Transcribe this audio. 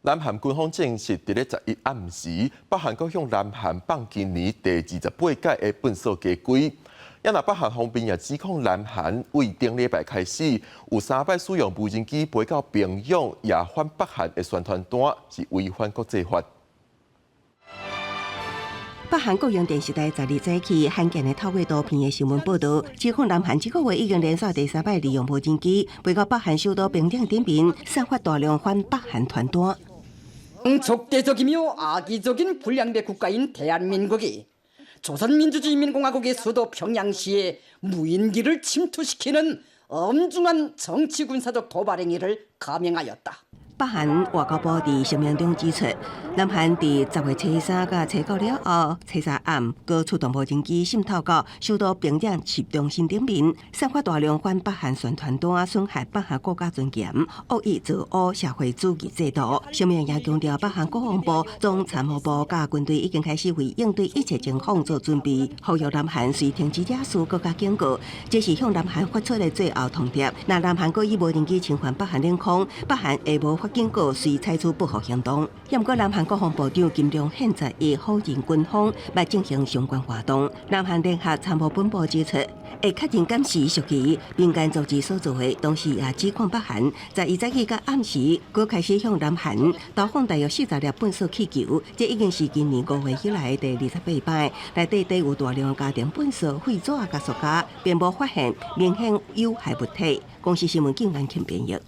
南韓軍方證實，佇咧11暗時，北韓閣向南韓放今年第28屆的糞掃雞龜。啊若北韓方面也指控南韓對頂禮拜開始，有三擺使用無人機飛到平壤，也反北韓的宣傳單，是違反國際法。北韓國營電視台12早起罕見的透過圖片的新聞報導，指控南韓這個月已經連續第三擺利用無人機飛到北韓首都平壤頂面，散發大量反北韓傳單。 적대적이며 악의적인 불량배 국가인 대한민국이 조선민주주의인민공화국의 수도 평양시에 무인기를 침투시키는 엄중한 정치군사적 도발행위를 감행하였다. 北韓外交部佇聲明中指出，南韓佇10月初三佮初九了後，初三暗，閣出動無人機滲透到首都平壤市中心頂面，散發大量反北韓宣傳單，損害北韓國家尊嚴，惡意造烏社會主義制度。聲明也強調，北韓國防部、總參謀部佮軍隊已經開始為應對一切情況做準備，呼籲南韓須停止惹事，閣加警告，這是向南韓發出的最後通牒。若南韓閣以無人機侵犯北韓領空，北韓會無法警告，隨採取報復行動。毋過，南韓國防部長金良憲11否認軍方欲進行相關活動。南韓聯合參謀本部指出，會確認監視屬於民間組織所做的，同時也指控北韓11早起佮暗時，閣開始向南韓投放大約40粒糞掃氣球，這已經是今年5月以來第28擺。內底帶有大量家庭糞掃、廢紙佮塑膠，並無發現明顯有害物體。公視新聞警員慶編譯。